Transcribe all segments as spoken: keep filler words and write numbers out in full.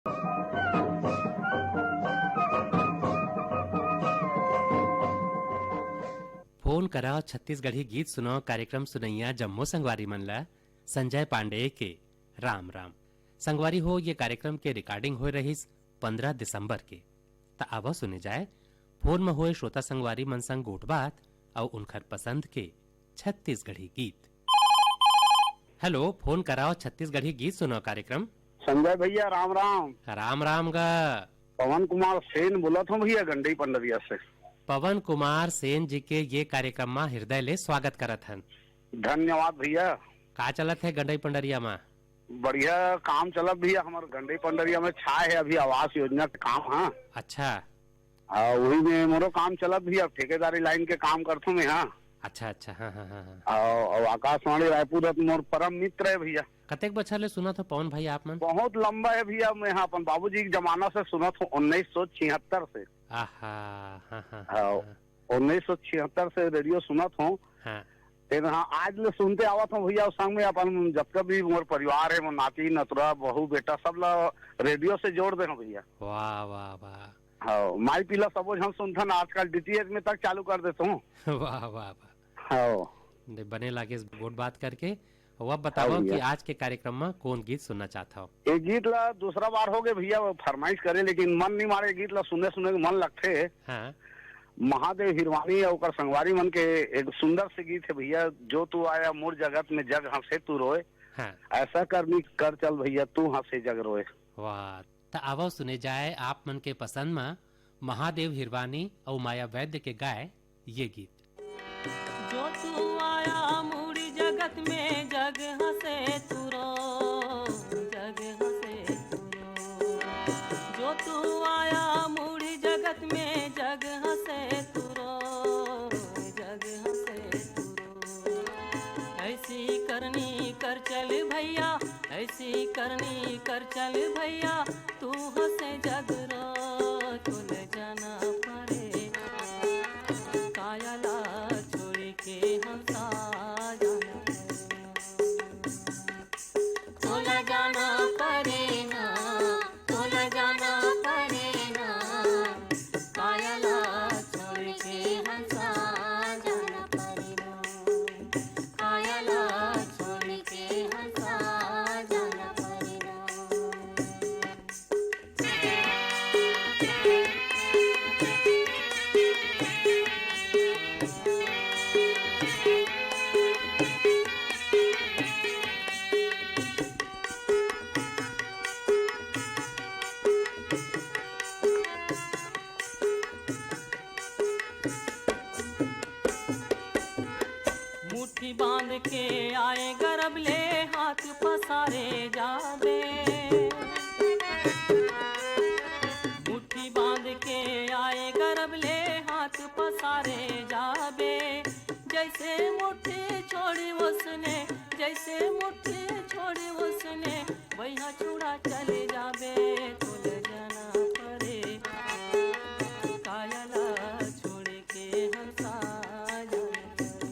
Phone कराओ, छत्तीसगढ़ी गीत सुनाओ कार्यक्रम सुनइया जम्मो संगवारी मन ला संजय पांडे के राम राम। संगवारी हो, ये कार्यक्रम के recording होए रहिस पंद्रह दिसंबर के। त आवो सुने जाए फोन म होए श्रोता संगवारी मन संग गोठ बात अउ उनखर पसंद के छत्तीसगढ़ी गीत। हेलो, फोन कराओ, छत्तीसगढ़ी गीत सुनाओ कार्यक्रम। संजय भैया, राम राम। राम राम गा। पवन कुमार सेन बोलत हूँ भैया, गंडई पंडरिया से। पवन कुमार सेन जी के ये कार्यक्रम मा हृदय ले स्वागत करत हन। धन्यवाद भैया। का चलत हे गंडई पंडरिया मा? बढ़िया काम चलत भैया, हमर गंडई पंडरिया में छाए हे अभी आवास योजना के काम, हाँ। अच्छा। हाँ, वही में मोरो काम चलत भैया, ठेकेदारी लाइन के काम करथों मैं, हाँ। अच्छा, अच्छा, हाँ, हाँ, हाँ, हाँ। अउ, अउ आकाशवाणी रायपुर ह तो मोर परम मित्र हे भैया। कतेक बछर ले सुनत हो पवन भाई आप मन? बहुत लंबा हे भैया, मैं ह अपन बाबूजी के जमाना से सुनत हूँ, उन्नीस सौ छिहत्तर से। आहा, हाँ, हाँ, हाँ, हाँ। हाँ। उन्नीस सौ छिहत्तर से रेडियो सुनत हूँ। हाँ। तेन हाँ, आज ले सुनते आवत हूँ भैया, अउ संग में अपन जतका भी मोर परिवार हे, मोर नाती, नतुरा, बहू, बेटा, सब ला रेडियो से जोड़ दे हूँ भैया। वाह, वाह, वाह। हाँ, माई पीला सबो झन सुनथन, आजकल डीटीएच में तक चालू कर देत हूँ। वाह, वाह, वाह। हाँ। नहीं, बने लागे इस गोठ बात करके। अउ अब बताओ हाँ भैया। कि आज के कार्यक्रम में कौन गीत सुनना चाहत हव? ये गीत ला दूसरा बार हो गए भैया, वो फरमाइश करे, लेकिन मन नहीं मारे, गीत ला सुने सुने के मन लगथे। हाँ। महादेव हिरवानी अउ ओकर संगवारी मन के एक सुंदर से गीत हे भैया, जो तू आया मोर जगत में जग हंसे तू रोए। हाँ। ऐसा करनी कर चल भैया, तू हंसे जग रोए। वाह, त आवव सुने जाए आप मन के पसंद म महादेव हिरवानी अउ माया वैद्य के गाए ये गीत। जो तू आया मुड़ी जगत में, जग हंसे तू रो, जग हंसे तू रो। जो तू आया मुड़ी जगत में, जग हंसे तू रो, जग हंसे तू रो। ऐसी करनी कर चल भैया, ऐसी करनी कर चल भैया, तू हंसे जग रो, तोला जाना परे। काया ला छोड़ के हंसा जाना परे। तोला जाना परे ना, तोला जाना परे ना। काया ला छोड़ के हंसा जाना परे ना। काया ला छोड़ के हंसा जाना परे ना। मुट्ठी बांध के आए गरब ले हाथ पसारे जाबे। मुट्ठी बांध के आए गरब ले हाथ पसारे जाबे। जैसे मुट्ठी छोड़ी उसने, जैसे मुट्ठी छोड़ी उसने, वैहा छुड़ा चले जाबे। तोला जाना परे, काया ला छोड़ के हंसा जाना परे।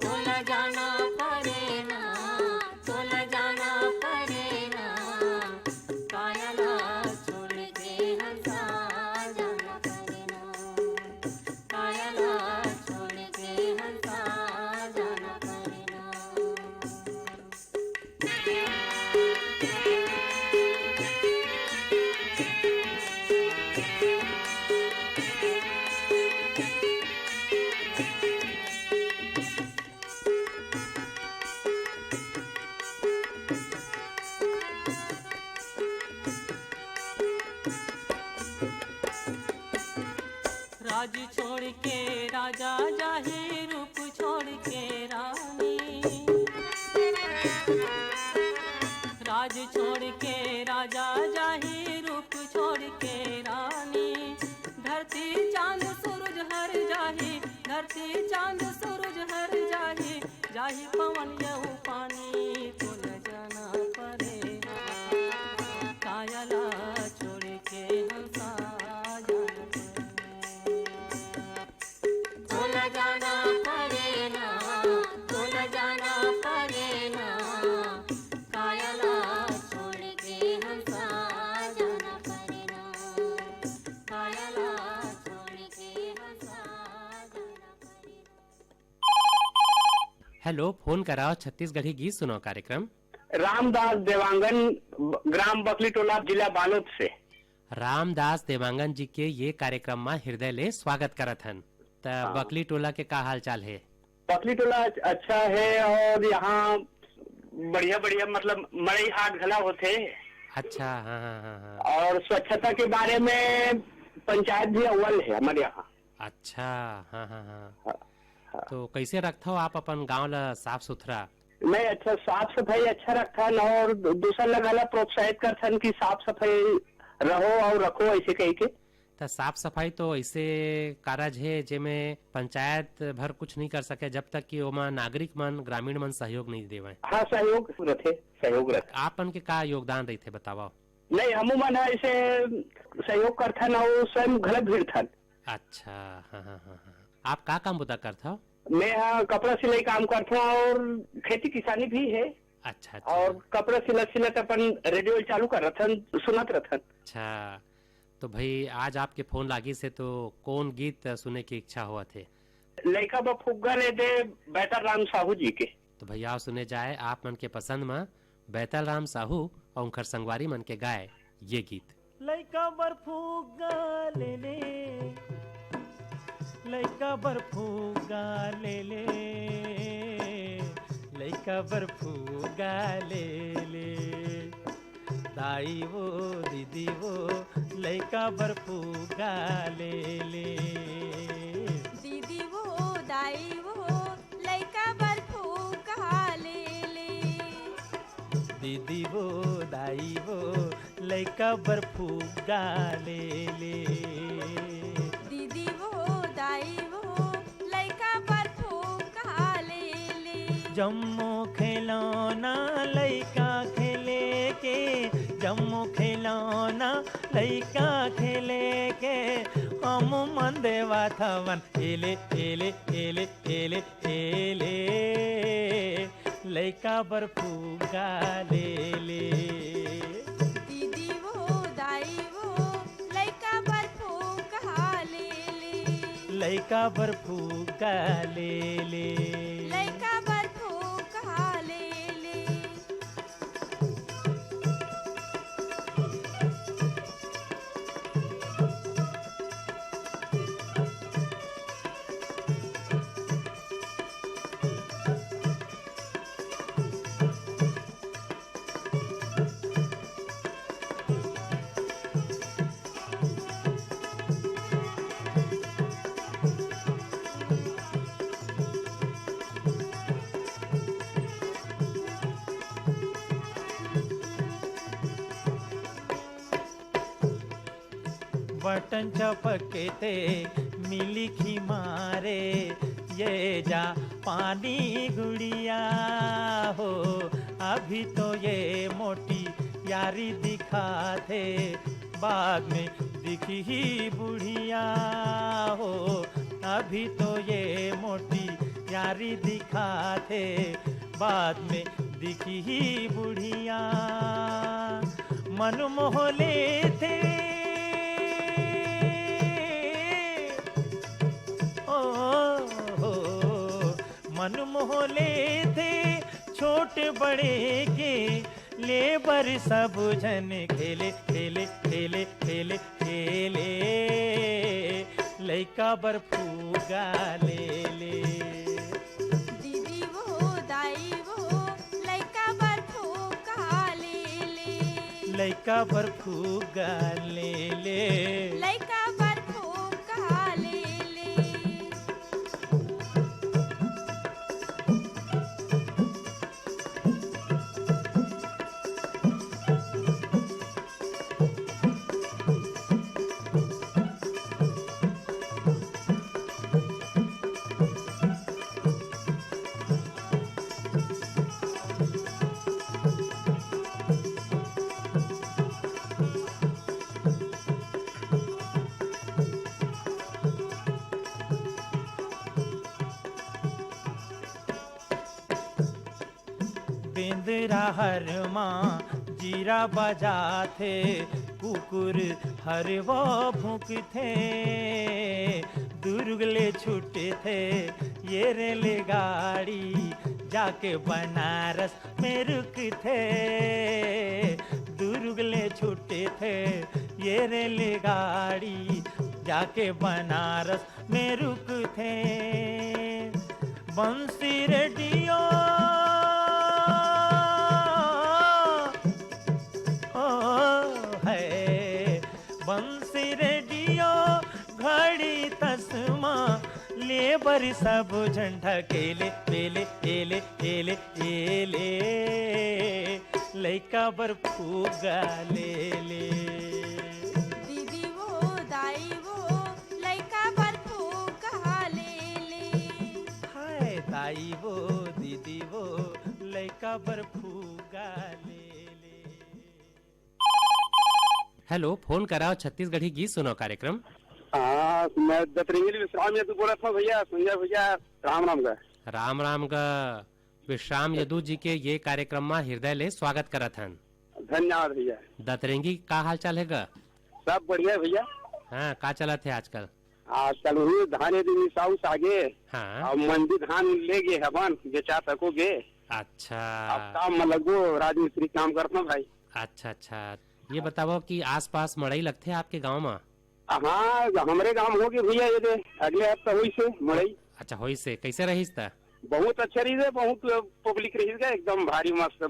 तोला जाना परे ना, तोला जाना परे ना। काया ला छोड़ के हंसा जाना परे ना। काया ला छोड़ के हंसा जाना परे ना। राज छोड़ के राजा जाही, रूप छोड़ के रानी। राज छोड़ के राजा जाही, रूप छोड़ के रानी। धरती चांद सूरज हर जाही, धरती चांद सूरज हर जाही। जाही पवन यऊ पानी, तोला जाना परे। काया ला छोड़ के हंसा जाना परे। तोला जाना परे ना, तोला जाना परे ना। काया ला छोड़ हेलो, फोन कराओ छत्तीसगढ़ी गीत सुनाओ कार्यक्रम। रामदास देवांगन, ब-, ग्राम बकली टोला, जिला बालोद से। रामदास देवांगन जी के ये कार्यक्रम में हृदय ले स्वागत करत हन। त हाँ। बकली टोला के का हाल चाल हे? बकली टोला अच-, अच्छा है और यहाँ बढ़िया बढ़िया मतलब मड़ई हाट घला होथे। अच्छा, हाँ, हाँ, हाँ, हाँ। और स्वच्छता के बारे में पंचायत भी अव्वल है हमारे यहाँ। अच्छा, हाँ, हाँ, हाँ। हाँ, हाँ। तो कैसे रखथव आप अपन गांव ला साफ सुथरा? नहीं, अच्छा, साफ सफाई अच्छा रखथन और दू-, दूसर ला घला प्रोत्साहित करथन कि साफ सफाई रहो और रखो, ऐसे कह के। त साफ सफाई तो ऐसे कारज हे जेमे पंचायत भर कुछ नहीं कर सके जब तक कि ओमा नागरिक मन, ग्रामीण मन सहयोग नहीं देवय। हाँ, सहयोग रथे, सहयोग रथे। आप मन के का योगदान रहिथे बतावव? नहीं, हमू मन ह ऐसे सहयोग करथन अउ स्वयं घलक भिड़थन। अच्छा, हाँ, हाँ, हाँ, हाँ। आप का काम बुता करथव? मैं ह कपड़ा सिलाई काम करथों और खेती किसानी भी है। अच्छा, अच्छा। और कपड़ा सिलत सिलत अपन रेडियो चालू कर रथन, सुनत रथन। अच्छा, तो भाई आज आपके फोन लागिस हे तो कौन गीत सुने की इच्छा होवत हे? लइका बर फुग्गा ले दे बैतल राम साहू जी के। तो भैया सुने जाए आप मन के पसंद म बैतल राम साहू और उनकर संगवारी मन के गाए ये गीत। लइका बर फुग्गा ले ले, लइका बर फुग्गा ले ले, लइका बर फुग्गा ले ले। दाई वो, दीदी वो, लइका बर फुग्गा ले ले। दीदी वो, दाई वो, लइका बर फुग्गा ले ले। दीदी वो, दाई वो, लइका बर फुग्गा ले ले। दीदी वो, दाई वो, लइका बर फुग्गा ले ले। जम्मो खिलौना लइका खेले के, जम्मो खिलौना लइका खेले के, हम मन देवत हवन, एले, एले, एले, एले, एले। लइका बर फुग्गा ले ले। दीदी वो, दाई वो, लइका बर फुग्गा ले ले। लइका बर फुग्गा ले ले। लइका बर फुग्गा ले ले। बटन चपके ते मिली खी मारे, ये जा पानी गुड़िया हो। अभी तो ये मोटी यारी दिखाथे, बाद में दिखही बुढ़िया हो। अभी तो ये मोटी यारी दिखाथे, बाद में दिखही बुढ़िया। मन मोह लेथे, ओ हो, मन मोह लेथे छोट बड़े के, ले बर सब झन खेले, खेले, खेले, खेले, खेले। लइका बर फुग्गा ले ले। दीदी वो, दाई वो, लइका बर फुग्गा ले ले। लइका बर फुग्गा ले ले। लइका बर फुग्गा ले ले। बेंदरा हर मा जीरा बजाथे, कुकुर हर वो भूंकथे, दुर्ग ले छूटथे ये रेलगाड़ी, जाके बनारस में रुकथे, दुर्ग ले छूटथे ये रेलगाड़ी, जाके बनारस में रुकथे। बंसी रेडियो, ओ है, बंसी रेडियो, घड़ी तसमा, ले बर सब झन ढकेले, पेले, एले, एले, एले, लइका बर फुग्गा ले ले। दीदी वो, दाई वो, लइका बर फुग्गा ले ले। हाय दाई वो, दीदी वो, लइका बर फुग्गा ले ले। हेलो, फोन कराओ, छत्तीसगढ़ी गीत सुनाओ कार्यक्रम। हाँ, मैं दतरेंगेल विश्राम यादव बोलत हँव भैया, संजय भैया, राम राम गा। राम राम गा। विश्राम यदु जी के ये कार्यक्रम मा हृदय ले स्वागत करत हन। धन्यवाद भैया। दतरेंगी, का हाल चाल हे गा? सब बढ़िया हे भैया। हाँ, का चलत हे आजकल? आजकल वही धान यदि मिसाऊ सागे, हाँ। अब मंडी धान ले गे हवन, बेचा तको गे। अच्छा। अब काम में लगो, राजमिस्त्री काम करत हँव भाई। अच्छा, अच्छा। ये बताओ कि आसपास मड़ई लगथे आपके गांव मा? हाँ, हमरे गांव हो गे भैया, ये दे, अगले हफ्ता होइस हे मड़ई। अच्छा, होइस हे, कैसे रहिस त? बहुत अच्छा रहिस हे, बहुत पब्लिक रहिस गा, एकदम भारी मस्त,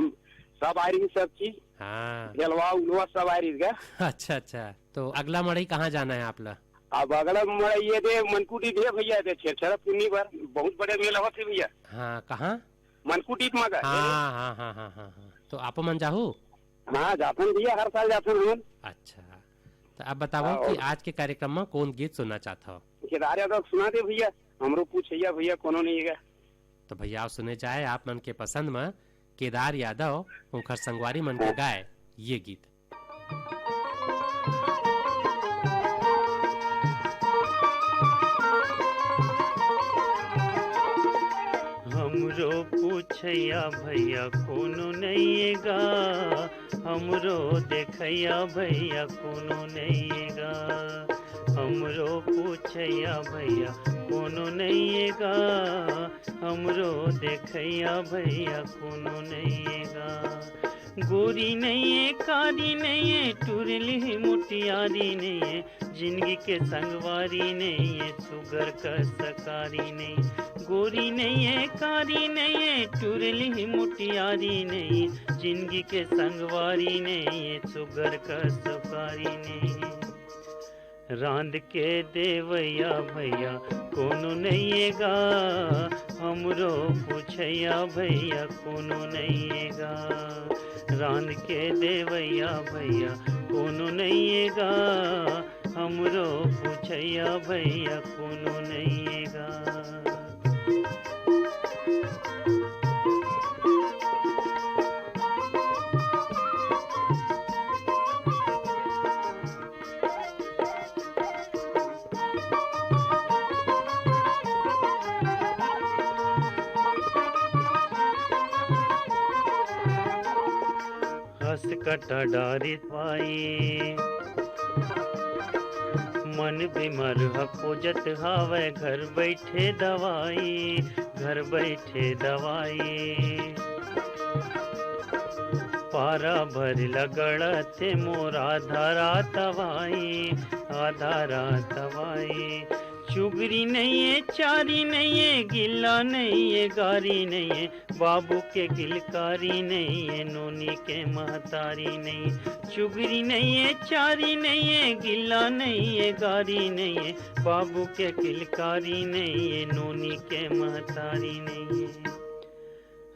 सब आय रहिस, सब चीज। हाँ। ढेलवा उलवा सब आय रहिस गा। अच्छा, अच्छा। तो अगला मड़ई कहाँ जाना है आप ला? अब अगला मड़ई ये दे मनकुटी दे भैया, दे छेरछेरा पुन्नी बर बहुत बड़े मेला होथे भैया। हाँ, कहाँ? मनकुटी मा गा। हाँ, हाँ, हाँ, हाँ, हाँ, हाँ। तो आप मन जाहू? हाँ, जाथन भैया, हर साल जाथन हमन। अच्छा, तो अब बताओ हाँ, कि और आज के कार्यक्रम में कौन गीत सुनना चाहत हो? केदार यादव सुना दे भैया, हमरो पूछैया भैया कोनो नहीं है। तो भैया, आप सुने जाए आप मन के पसंद में केदार यादव, उनकर संगवारी मन के हाँ। गाए ये गीत। हमरो पूछैया भैया कोनो नइये गा, हमरो देखैया भैया कोनो नइये गा, हमरो पूछैया भैया कोनो नइये गा, हमरो देखैया भैया कोनो नइये गा। गोरी नइये, कारी नइये, टुरली मुटियारी नइये, जिंदगी के संगवारी नइये, सुगर कस कारी नइये। गोरी नइये, कारी नइये, टुरली मुटियारी नइये, जिंदगी के संगवारी नइये, सुगर कस कारी नइये। रांध के देवैया भैया कोनो नइये गा, हमरो पूछैया भैया कोनो नइये गा। रांध के देवैया भैया कोनो नइये गा, हमरो पूछैया भैया कोनो नइये गा। हस कटा डारित पाई। मन बीमार ह खोजत हावय घर बैठे दवाई, घर बैठे दवाई। पारा भर लगड़त हे मोर आधा रात अवाई, आधा रात अवाई। चुगरी नइये, चारी नइये, गिल्ला नइये, गारी नइये, बाबू के गिलकारी नइये, नोनी के महतारी नइये। चुगरी नइये, चारी नइये, गिल्ला नइये, गारी नइये, बाबू के गिलकारी नइये, नोनी के महतारी नइये।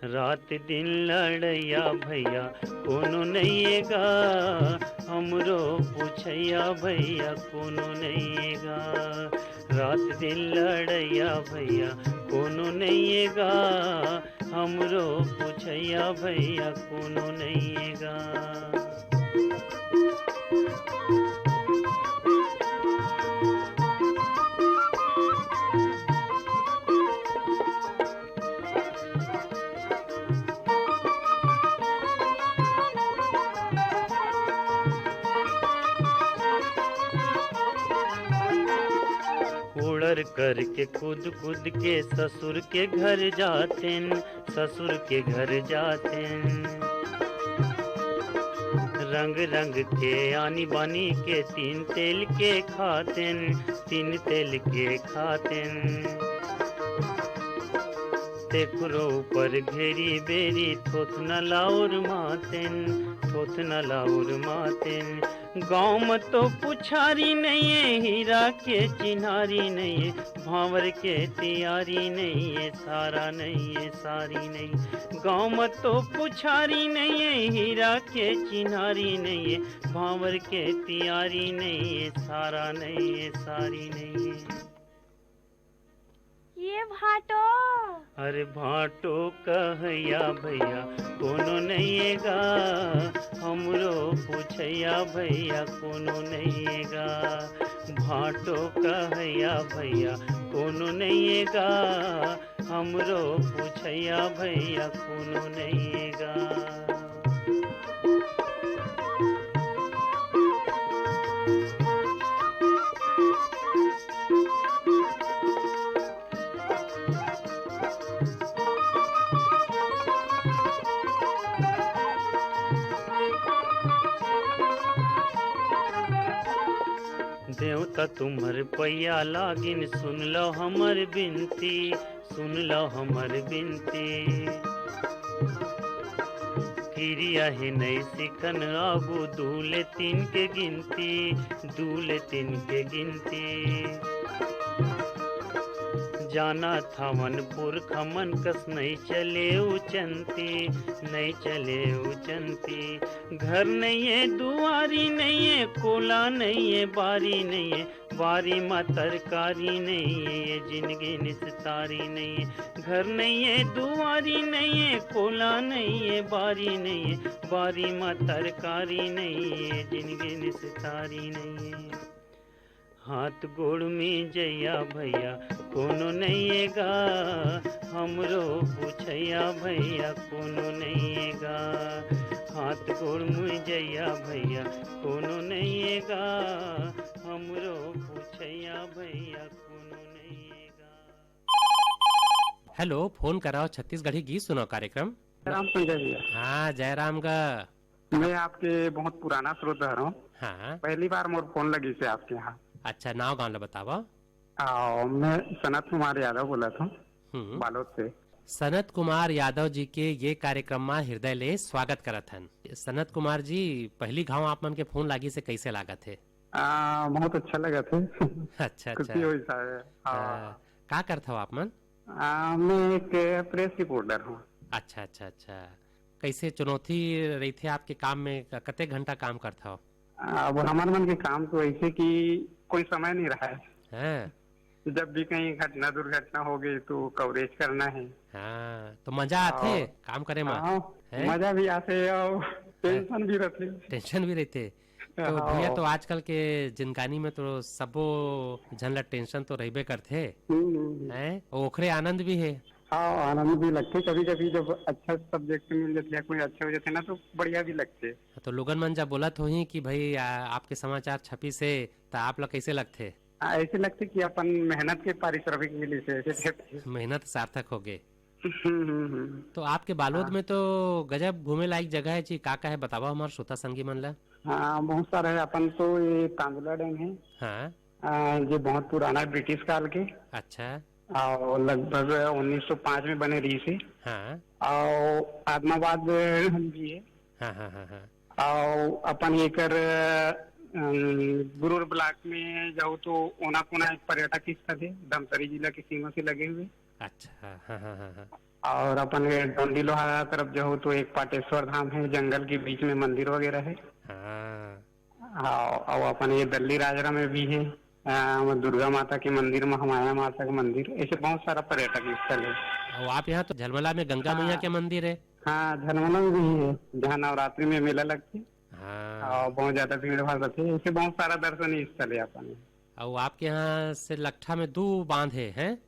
रात दिन लड़ैया भैया कोनो नइये गा, हमरो पूछैया भैया कोनो नइये गा। रात दिन लड़ैया भैया कोनो नइये गा, हमरो पूछैया भैया कोनो नइये गा। उड़र करके कूद कूद के ससुर के घर जातेन, ससुर के घर जातेन। रंग रंग के आनी बानी के तीन तेल के खातेन, तीन तेल के खातेन। तेखरो ऊपर घेरी बेरी थोथना लाउर मातेन, थोथना लाउर मातेन। गाँव म तो पुछारी नइये, हीरा के चिन्हारी नइये, भांवर के तियारी नइये, सारा नइये, सारी नइये। गाँव म तो पुछारी नइये, हीरा के चिन्हारी नइये, भांवर के तियारी नइये, सारा नइये, सारी नइये। ये भांटो। अरे भांटो कहैया भैया कोनो नइये गा, हमरो पूछैया भैया कोनो नइये गा। भांटो कहैया भैया कोनो नइये गा, हमरो पूछैया भैया कोनो नइये गा। देवता तुम्हर पैया लागिन, सुन लो हमर बिनती, सुन लो हमर बिनती। किरिया हे नई सिकन आगू, दू ले तीन के गिनती, दू ले तीन के गिनती। जाना थावन पुरखा मन कस नई चले उचंती, नई चले उचंती। घर नइये, दुआरी नइये, कोला नइये, बारी नइये, बारी म तरकारी नइये, जिनगी निस्तारी नइये। घर नइये, दुआरी नइये, कोला नइये, बारी नइये, बारी म तरकारी नइये, जिनगी निस्तारी नइये। हाथ गोड़ में जइया भैया कोनो नइये गा, हमरो पूछैया भैया कोनो नइये गा। हाथ गोड़ में जइया भैया कोनो नइये गा, हमरो पूछैया भैया कोनो नइये गा। हेलो, फोन कराओ छत्तीसगढ़ी गीत सुनाओ कार्यक्रम। राम संजय भैया। हाँ, जयराम गा। मैं आपके बहुत पुराना श्रोता हूँ। हाँ। पहली बार मोर फोन लगी से आपके यहाँ। अच्छा, नाव गाँव ला बतावा। आ, मैं सनत कुमार यादव बोला था, हम्म। बालोद से। सनत कुमार यादव जी के ये कार्यक्रम मा हृदय ले स्वागत करत हन। सनत कुमार जी, पहली घाव आप मन के फोन लागी से कैसे लागत हे? आ, बहुत अच्छा लगा थे। अच्छा, खुशी अच्छा। हुई साहब। हाँ। हाँ, का करत हव आप मन? आ, मैं एक प्रेस रिपोर्टर हूँ। अच्छा, अच्छा, अच्छा। कैसे चुनौती रहिथे आपके काम में? क-, कते घंटा काम करत हव? अब हमर मन के काम तो ऐसे कि कोई समय नहीं रहा है। हाँ। जब भी कहीं घटना दुर्घटना हो गई तो कवरेज करना है। हाँ, तो मजा आथे और काम करे में? हाँ, हैं? मजा भी आथे और हाँ। टेंशन भी रहथे। टेंशन भी रहथे। तो हाँ। भैया, तो आजकल के जिनगानी में तो सबो झन ला टेंशन तो रहिबे करथे, हम्म, हम्म, हम्म। हैं? ओखरे आनंद भी हे। हाँ, आनंद भी लगथे। कभी-कभी जब अच्छा सब्जेक्ट मिल जाथे या कोई अच्छा हो जाथे ना, तो बढ़िया भी लगथे। तो लोगन मन जब बोलत होही कि भाई, आ, आपके समाचार छपिस हे, त आप ला कैसे लगथे? हाँ, ऐसे लगथे कि अपन मेहनत के पारिश्रमिक मिलिस हे, ऐसे लगथे। मेहनत सार्थक होगे। हम्म, हम्म, हम्म। तो आपके बालोद हाँ। में तो गजब घूमे लायक जगह है जी, का का है बतावा हमार श्रोता संगी मन ला। हाँ, बहुत सारा है। अपन तो ये तांदुला डैम है। हाँ। आ, ये बहुत पुराना है, ब्रिटिश काल के। अच्छा। और लगभग उन्नीस सौ पाँच में बने रहिस हे। हाँ। और आदमाबाद भी है। हाँ, हाँ, हाँ, हाँ। और अपन एकर, अम, गुरूर ब्लॉक में जाओ तो ओना कोना एक पर्यटक स्थल है, धमतरी जिला की सीमा से लगे हुए। अच्छा, हाँ, हाँ, हाँ, हाँ। और अपन ये डोंडी लोहारा तरफ जाओ तो एक पाटेश्वर धाम है, जंगल के बीच में मंदिर वगैरह है। हाँ। हाँ, और अपन ये दल्ली राजरा में भी है, अ, दुर्गा माता के मंदिर, महामाया माता के मंदिर, ऐसे बहुत सारा पर्यटक स्थल है। और आप यहाँ तो झलमला में गंगा हाँ। मैया के मंदिर है। हाँ, झलमला में भी है, जहाँ नवरात्रि में मेला लगथे। हाँ। और बहुत ज्यादा भीड़ भाड़ रहथे, ऐसे बहुत सारा दर्शनीय स्थल है अपन। और आपके यहाँ से लट्ठा में दू बांध है, हैं?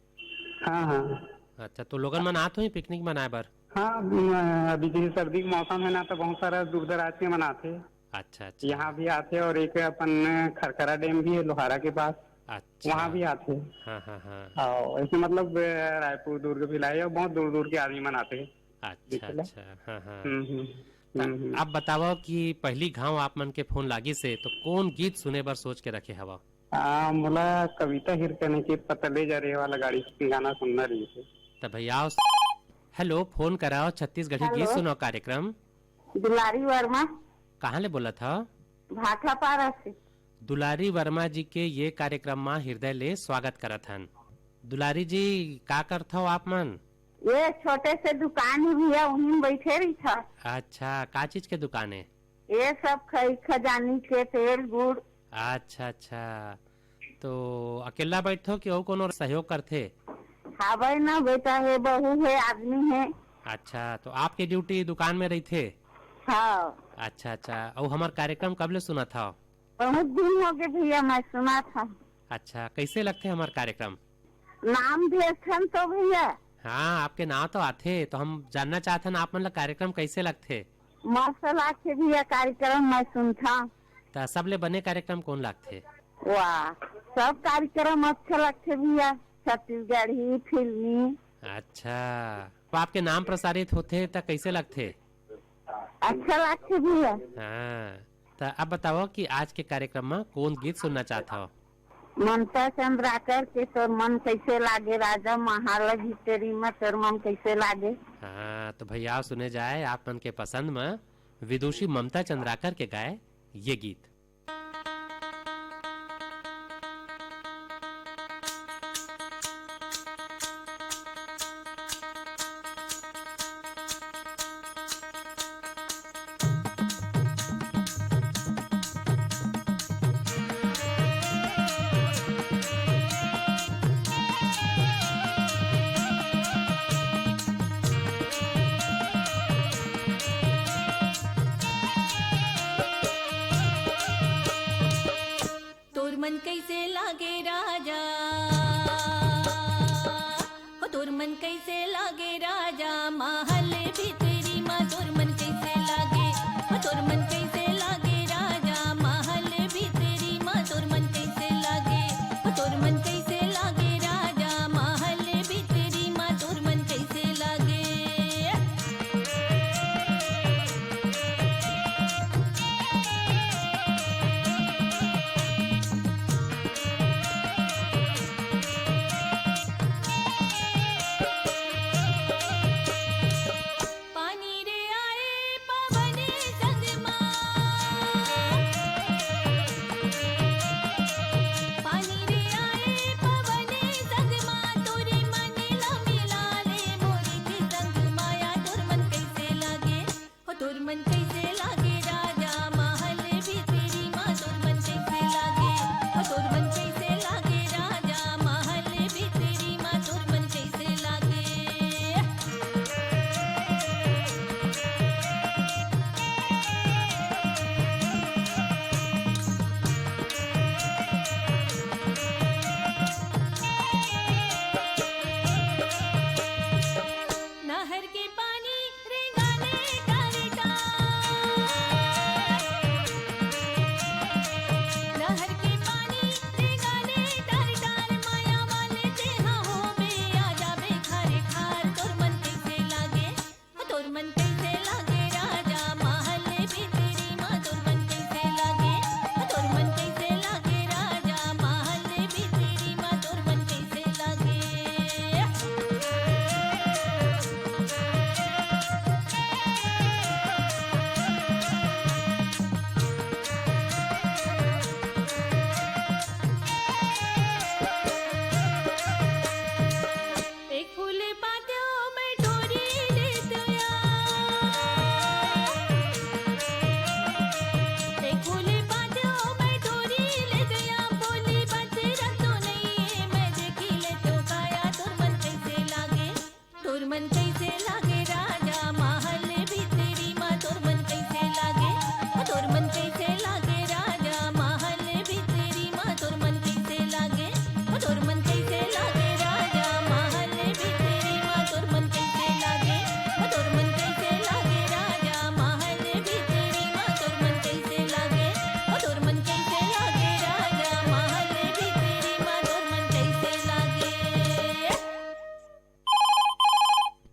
हाँ, हाँ। अच्छा, तो लोगन मन आत होही पिकनिक मनाए बर? हाँ, म-, अभी जैसे सर्दी के मौसम है ना, तो बहुत सारा दूर दराज के मन आथे। अच्छा, अच्छा। यहाँ भी आथे और एक अपन खरखरा डैम भी है लोहारा के पास। अच्छा। वहाँ भी आथे। हाँ, हाँ, हाँ। हाँ, ऐसे मतलब, अ, रायपुर, दुर्ग भी लाए और बहुत दूर-दूर के आदमी मन आथे। अच्छा, बिल्कुल। अच्छा, हाँ, हाँ। हम्म, हम्म, त हम्म, हम्म। आप बतावव कि पहली घाव आप मन के फोन लागिस हे, तो कौन गीत सुने बर सोच के रखे हवव? आ, मोला कविता हिरकने के पतले जा रे वाला गाड़ी, गाना सुनना रहिस हे। त भैया आओ, हेलो, फोन कराओ, छत्तीसगढ़ी गीत हेलो। सुनाओ कार्यक्रम। दुलारी वर्मा। कहाँ ले बोलत हव? भाखलापारा से। दुलारी वर्मा जी के ये कार्यक्रम मा हृदय ले स्वागत करत हन। दुलारी जी, का करथव आप मन? ये छोटे से दुकान हे भैया, उही में बैठे रहिथन। अच्छा, का चीज के दुकान हे? ये सब खई खजानी के तेल गुड़। अच्छा, अच्छा। तो अकेला बैठथव कि अउ कोनो सहयोग करथे? हावय ना बेटा, हे बहू हे, आदमी हे। अच्छा, तो आपके ड्यूटी दुकान में रहिथे? हाँ। अच्छा, अच्छा। अउ हमर कार्यक्रम कब ले सुनत हव? बहुत दिन हो गए भैया, मैं सुनत हव। अच्छा, कैसे लगथे हमर कार्यक्रम? नाम भेजथन तो भैया। हाँ, आपके नाम तो आथे, तो हम जानना चाहथन आप मन ला कार्यक्रम कैसे लगथे? मस्त लागथे भैया कार्यक्रम, मैं सुनथव। त सबले बने कार्यक्रम कौन लागथे? वाह, सब कार्यक्रम अच्छा लगथे भैया, छत्तीसगढ़ी, फिल्मी। अच्छा, तो आपके नाम प्रसारित होथे त कैसे लगथे? अच्छा लागथे भैया। हाँ, त अब बताओ कि आज के कार्यक्रम में कौन गीत सुनना चाहत हव? ममता चंद्राकर के तोर मन कैसे लागे, राजा महालगी तेरी में तोर मन कैसे लागे। हाँ, तो भैया सुने जाए आप मन के पसंद में विदुषी ममता चंद्राकर के गाए ये गीत।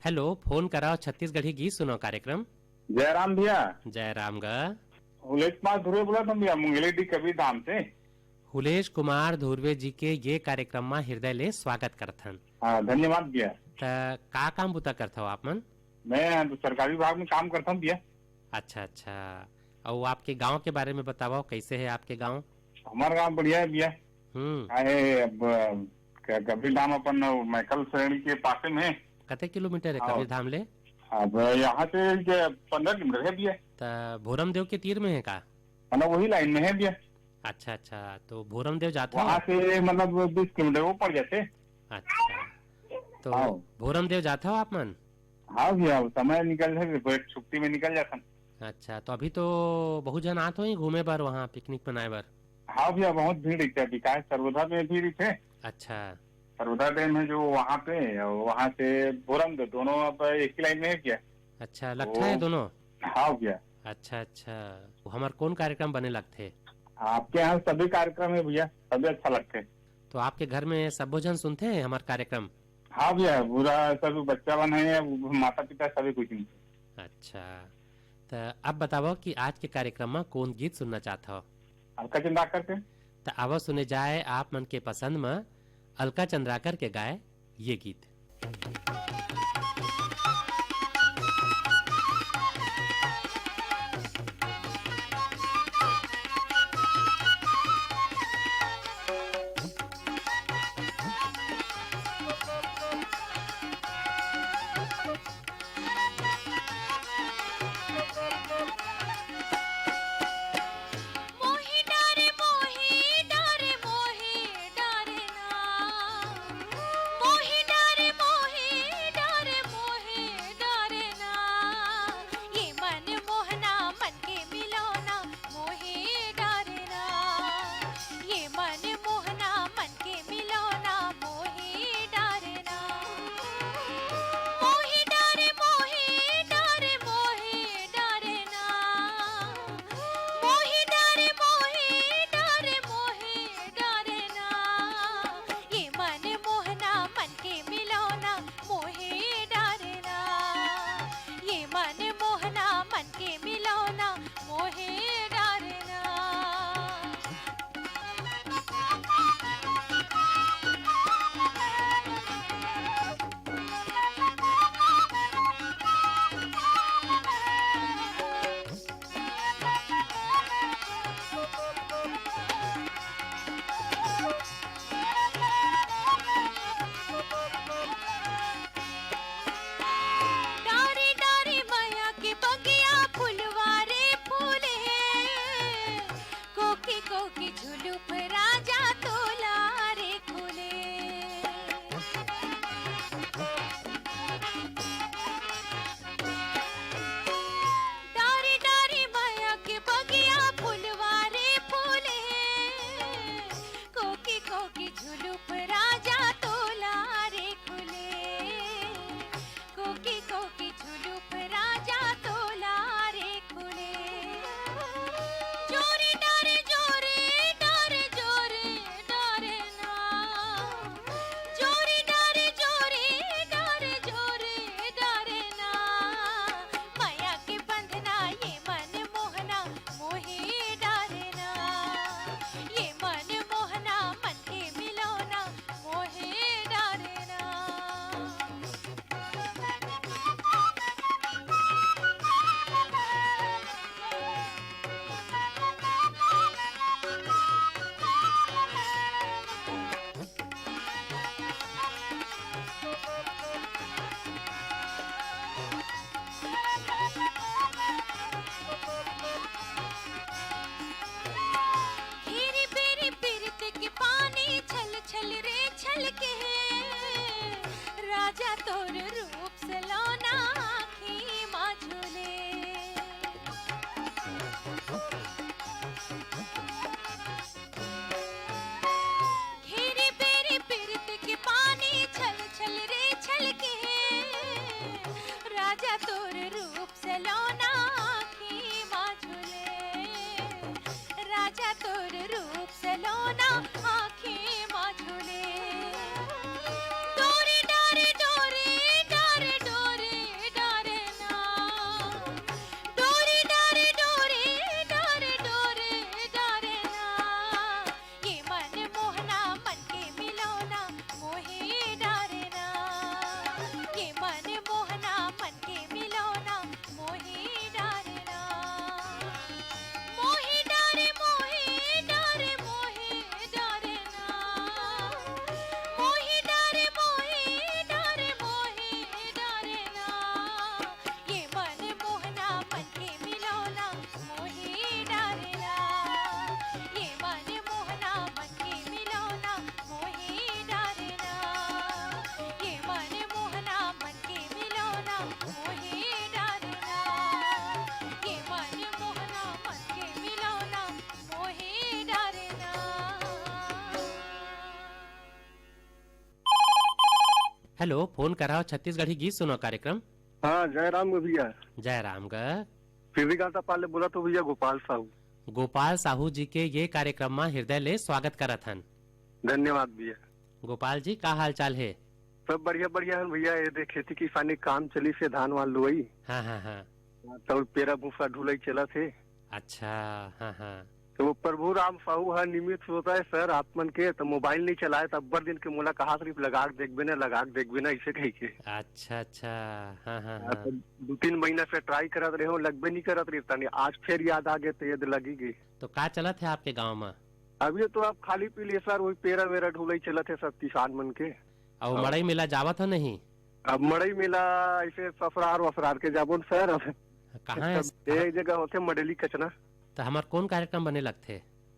हेलो, फोन कराओ छत्तीसगढ़ी गीत सुनाओ कार्यक्रम। जय राम भैया। जय राम गा। हुलेश कुमार धुर्वे बोलत हँव भैया, मुंगेली डी कबीर धाम से। हुलेश कुमार धुर्वे जी के ये कार्यक्रम मा हृदय ले स्वागत करथन। हाँ, धन्यवाद भैया। त का काम बुता करथव आप मन? मैं तो सरकारी विभाग में काम करथँव भैया। अच्छा, अच्छा। अउ आपके गांव के बारे में बतावव, कैसे है आपके गांव? हमार गांव बढ़िया है भैया। हम्म। काहे अब, क-, कबीर धाम अपन मैकल श्रेणी के पासे में है। कते किलोमीटर है हाँ। कबीर धाम ले? अब यहाँ से के पन्द्रह किलोमीटर है भैया। त भोरम देव के तीर में है का? मतलब वही लाइन में है भैया। अच्छा, अच्छा, तो भोरम देव जाथव? वहाँ से मतलब बीस किलोमीटर वो पड़ जाथे। अच्छा, तो हाँ। भोरम देव जाथव आप मन? हाँ भैया, समय निकल जाथे, छुट्टी में निकल जाथन। अच्छा, तो अभी तो बहुत झन आत होही घूमे बर वहाँ, पिकनिक मनाए बर। हाँ भैया, बहुत भीड़ रहिथे, अभी काहे सर्वोदय में भी रहिथे। अच्छा। सर्वोदय डैम है जो वहाँ पे, और वहाँ से भोरम देव, दोनों अब एक ही लाइन में है भैया। अच्छा, लगथे तो दोनों? हाँ भैया। अच्छा, अच्छा। वो हमार कौन कार्यक्रम बने लगथे? आपके यहाँ सभी कार्यक्रम है भैया, सभी अच्छा लगथे। तो आपके घर में सबो झन सुनथे हमार कार्यक्रम? हाँ भैया, पूरा सब बच्चा मन है, माता पिता सभी कोई सुनथे। अच्छा, त अब बतावव कि आज के कार्यक्रम म कौन गीत सुनना चाहत हव? अलका चंद्राकर के। त आवव सुने जाए आप मन के पसंद म अलका चंद्राकर के गाए ये गीत। हेलो, फोन कराओ छत्तीसगढ़ी गीत सुनाओ कार्यक्रम। हाँ, जय राम ग भैया। जय राम ग। फिर भी गाता पाले बोला तो भैया गोपाल साहू। गोपाल साहू जी के ये कार्यक्रम मा हृदय ले स्वागत करत हन। धन्यवाद भैया। गोपाल जी, का हाल चाल हे? सब बढ़िया, बढ़िया हे भैया। ये देख, खेती किसानी काम चली से धान वान लुवई। हाँ, हाँ, हाँ। तो पेरा भूसा ढुलई चलत हे। अच्छा, हाँ, हाँ। तो वो प्रभु राम साहू ह निमित्त होता है सर, आप मन के तो मोबाइल नहीं चलाए, तो अब्बर दिन के मोला कहा सिर्फ लगा के देखबे ना, लगा के देखबे ना, ऐसे कही के। अच्छा, अच्छा। हाँ, हाँ, हाँ, हाँ। तो दू तीन महीना से ट्राई करत रहे हो, लगबे नहीं करत रही, तनी आज फिर याद आ गए तो ये लगी गई। तो का चलत है आपके गांव में? अभी तो आप खाली पी लिए सर, वही पेरा वेरा ढुलई चलत है सब किसान मन के। अउ हाँ। मड़ई मेला जावत हो नहीं? अब मड़ई मेला ऐसे ससुरार वसुरार के जाबो न सर। अब कहाँ है? सब एक जगह होथे मड़ली कचना। तो हमार कौन कार्यक्रम बने लगथे?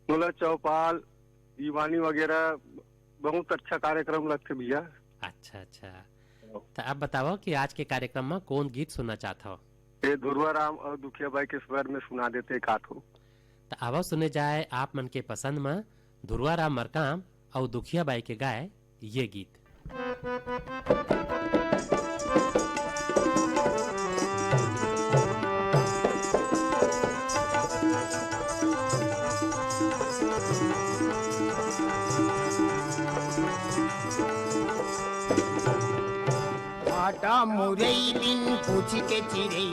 मतलब चौपाल, दीवानी वगैरह बहुत अच्छा कार्यक्रम लगथे भैया। अच्छा, अच्छा। तो अब बताओ कि आज के कार्यक्रम में कौन गीत सुनना चाहत हो? ये धुरवा राम और दुखिया बाई के स्वर में सुना देते एक आध हो। तो आवा सुने जाए आप मन के पसंद में धुरवा राम मरकाम अउ दुखिया बाई के गाए ये गीत। भाटा मुरई बिन पूछ के चिरई,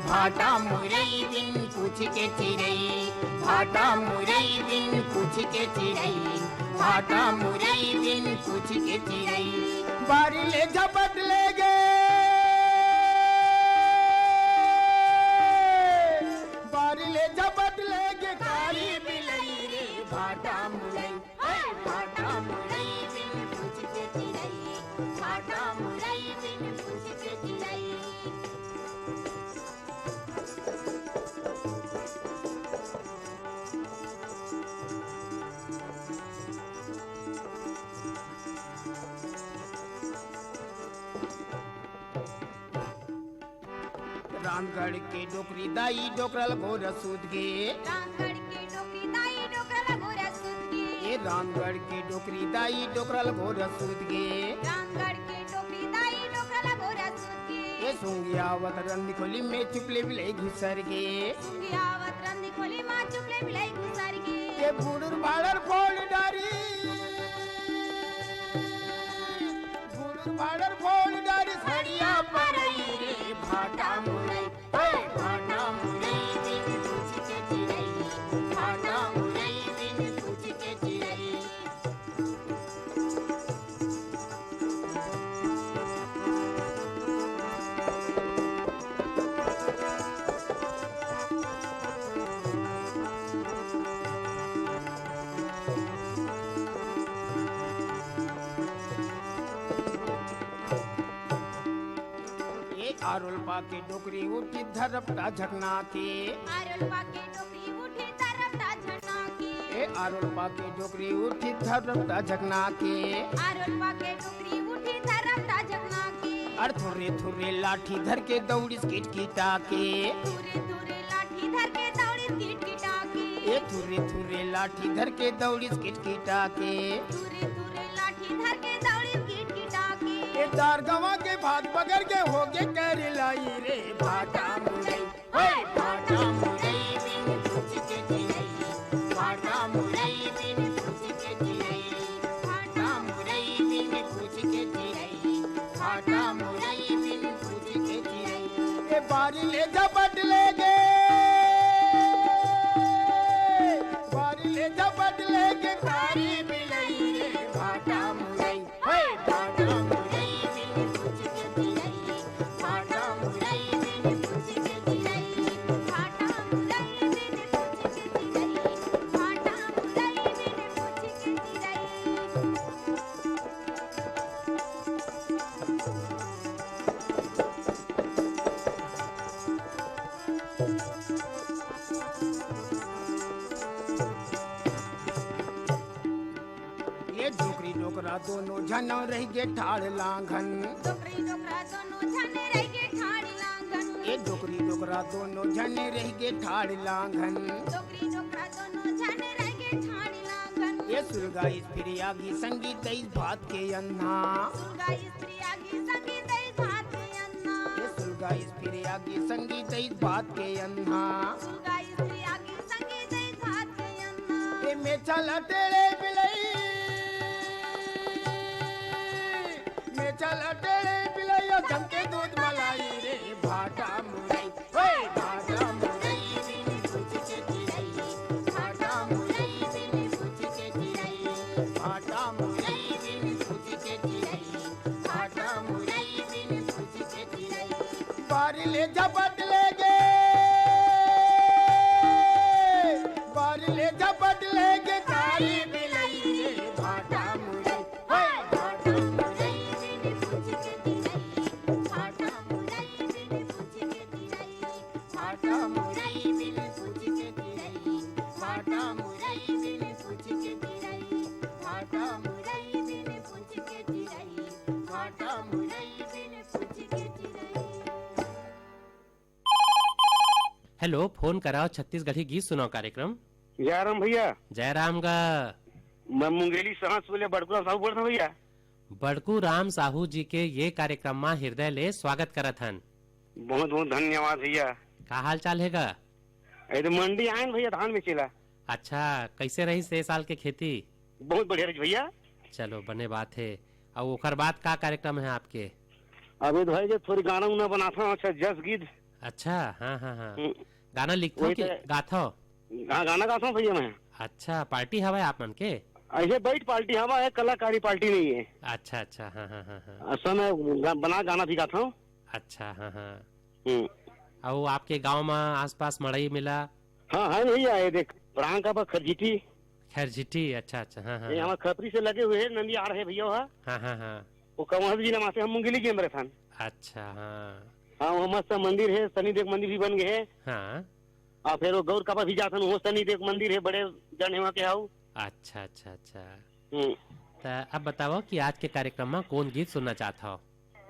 भाटा मुरई बिन पूछ के चिरई, भाटा मुरई बिन पूछ के चिरई, भाटा मुरई बिन पूछ के चिरई। बारी ले झपट ले गे, बारी ले झपट ले गे कारी बिलई रे भाटा मुरई। हे भाटा मुरई बिन पूछ के चिरई, भाटा मुरई बिन पूछ के चिरई। रामगढ़ के डोकरी दाई डोकरल घोर सूत गे। रामगढ़ के डोकरी दाई डोकरल घोर सूत गे। ए रामगढ़ के डोकरी दाई डोकरल घोर सूत गे। रामगढ़ के डोकरी दाई डोकरल घोर सूत गे। ए सूंघी आवत रंधी खोली में चुपले बिलई घुसर गे। सूंघी आवत रंधी खोली में चुपले बिलई घुसर गे। ए भुड़ुर भाड़र फोड़ डारी। भुड़ुर भाड़र फोड़ डारी सड़िया परई रे भाटा मुरई। हे भाटा मुरई बिन पूछ के चिरई, भाटा मुरई बिन पूछ के चिरई। ए आरोल पाके डोकरी उठी धरपटा झकना के। आरोल पाके डोकरी उठी धरपटा झकना के। ए आरोल पाके डोकरी उठी धरपटा झकना के। आरोल पाके डोकरी उठी धरपटा झकना के। अर थुर्रे थुर्रे लाठी धर के दौड़िस किटकिटा के। थुर्रे थुर्रे लाठी धर के दौड़िस किटकिटा के। ए थुर्रे थुर्रे लाठी धर के दौड़िस किटकिटा के। थुर्रे थुर्रे लाठी धर के दौड़िस किटकिटा के। ए दार गवा के भात बगर के होगे कर लाई रे भाटा मुरई। हे भाटा मुरई बिन पूछ के चिरई, भाटा मुरई बिन पूछ के चिरई, भाटा मुरई बिन पूछ के चिरई, भाटा मुरई बिन पूछ के चिरई। ए बारी ले झपट ले गे, बारी ले झपट ले गे कारी बिलई रे भाटा मुरई। हे भाटा मुरई बिन पूछ के चिरई, भाटा मुरई बिन पूछ के चिरई, भाटा मुरई बिन पूछ के चिरई, भाटा मुरई बिन पूछ के चिरई। ये डोकरी डोकरा दोनों झन रहिगे ठाड़ लांघन। डोकरी डोकरा दोनों झन रहिगे ठाड़ लांघन। ये डोकरी डोकरा दोनों झन रहिगे ठाड़ लांघन। डोकरी डोकरा दोनों झन रहिगे ठाड़ लांघन। ये सुलगाइस फिर आगी संगी दईस भात के अन्ना। सुलगाइस फिर आगी संगी दई भात के अन्ना। ये सुलगा स्त्री आगी संगी दई भात के अन्ना। सुलगा स्त्री आगी संगी दई भात के अन्ना। ये मेचल अटेले बिलई, मेचल अटेले बिलई, और जम के दूध मलाई रे भाटा मुरई। ओए भाटा मुरई बिन पूछ के चिरई, भाटा मुरई बिन पूछ के चिरई, भाटा मुरई बिन पूछ के चिरई, भाटा मुरई बिन पूछ के चिरई। बारी ले झपट लेगे, बारी ले झपट लेगे, कारी बिलई रे भाटा मुरई। ओए भाटा मुरई बिन पूछ के चिरई, भाटा मुरई बिन पूछ के चिरई। भाटा मुरई बिन पूछ के चिरई, भाटा मुरई बिन पूछ के चिरई, भाटा मुरई बिन पूछ के चिरई, भाटा मुरई बिन पूछ के चिरई। हेलो, फोन कराओ छत्तीसगढ़ी गीत सुनाओ कार्यक्रम। जयराम भैया। जयराम गा। मैं मुंगेली सहस बोले बड़कू राम साहू बोलत हूँ भैया। बड़कू राम साहू जी के ये कार्यक्रम मा हृदय ले स्वागत करत हन। बहुत बहुत धन्यवाद भैया। का हाल चाल हे गा? अरे मंडी आए न भैया धान बेचेला। अच्छा, कैसे रही से साल के खेती? बहुत बढ़िया रही भैया। चलो, बने बात है। और ओकर बाद का कार्यक्रम है आपके? अभी तो भाई जो थोड़ी गाना उना बनाता हूँ, अच्छा जस गीत। अच्छा, हाँ, हाँ, हाँ। हम्म। गाना लिखथो वही कि तो है। गाथो? हाँ, गाना गाता हूँ भैया मैं। अच्छा, पार्टी हवय आप मन के? ऐसे बैठ पार्टी हवा है, कलाकारी पार्टी नहीं है। अच्छा, अच्छा, हाँ, हाँ, हाँ, हाँ। असल में गा-, बना गाना भी गाता हूँ। अच्छा, हाँ, हाँ। हम्म। अउ आपके गांव में आसपास मड़ई मिला? हाँ, है नहीं आए, देख, प्राण का बा खरजिटी। खरजिटी, अच्छा, अच्छा, हाँ, हाँ, ये हाँ। हमारे खपरी से लगे हुए हैं, नंदी आ रहे भैया वहाँ। हाँ, हाँ, हाँ। वो कंवर जी नमाते हम मुंगेली गेम रहे थान। अच्छा, हाँ। हाँ, वहाँ मस्त मंदिर है, शनिदेव मंदिर भी बन गए हैं। हाँ। और फिर वो गौर कापा भी जाथन, वो शनिदेव मंदिर है, बड़े जन है वहाँ के आओ। अच्छा, अच्छा, अच्छा। हम्म। त अब बताओ कि आज के कार्यक्रम में कौन गीत सुनना चाहत हो?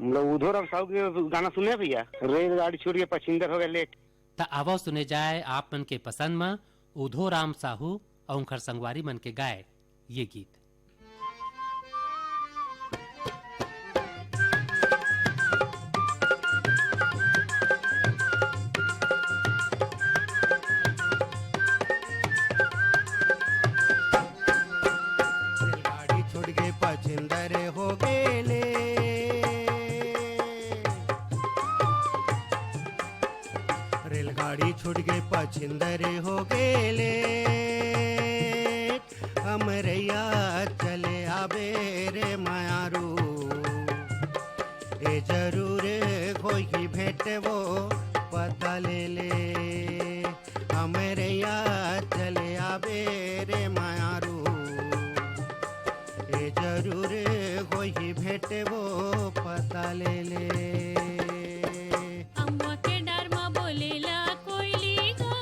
मतलब उधो राम साहू के गाना सुने भैया, रेलगाड़ी छूट के पछिंदर हो गए लेट। त आवो सुने जाए आप मन के पसंद में उधो राम साहू और उनकर संगवारी मन के गाए ये गीत। रेलगाड़ी छूट के पछिंदर हो गेले। रेलगाड़ी छूट के पछिंदर हो गेले। हमरैया चले आबे रे मयारू। ए जरूर होई भेंट वो पता ले ले। हमरैया चले आबे रे मयारू। ए जरूर होई भेंट वो पता ले ले। अम्मा के डर म बोलेला कोयली गो।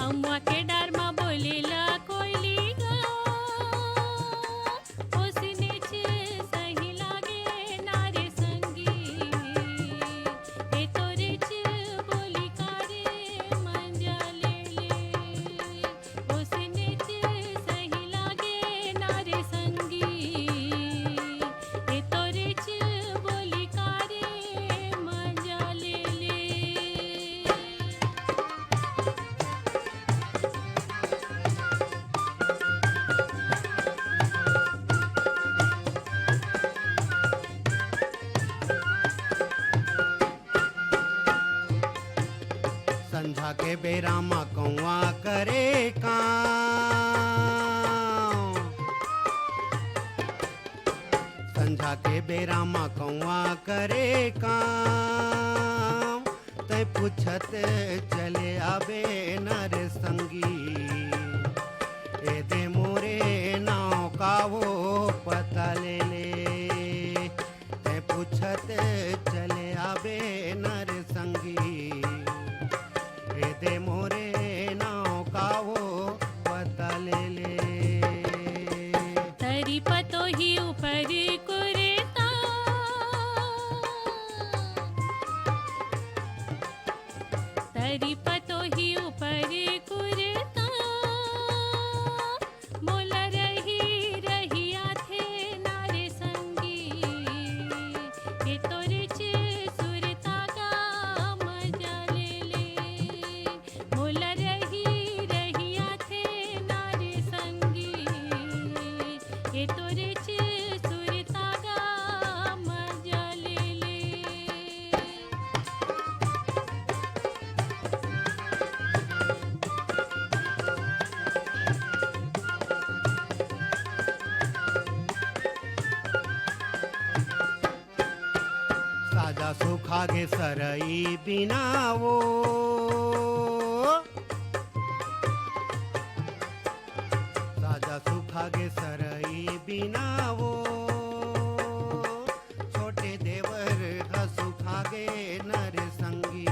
अम्मा के डर म बोलेला कोयली गो। ओसनेच सही लागे ना रे संगी, ए तोरेच बोली का रे मंजा ले ले। ओसनेच सही लागे ना रे संगी, ए तोरेच बोली का रे मंजा ले ले। संझा के बेरा म कौआ करे कांव। संझा के बेरा म कौआ करे कांव। तै पूछत चले आबे न रे संगी, ए दे मोरे नाव का वो पता ले ले। तै पूछत चले आबे न रे संगी, ए दे मोरे नाव का वो पता ले ले। तरी पतोही ऊपर कुरता। तरी पतोही ऊपर कुरता, मोला रही खागे सरई बिना वो, साजा सुखागे सरई बिना वो, छोटे देवर ह सुखागे नर संगी।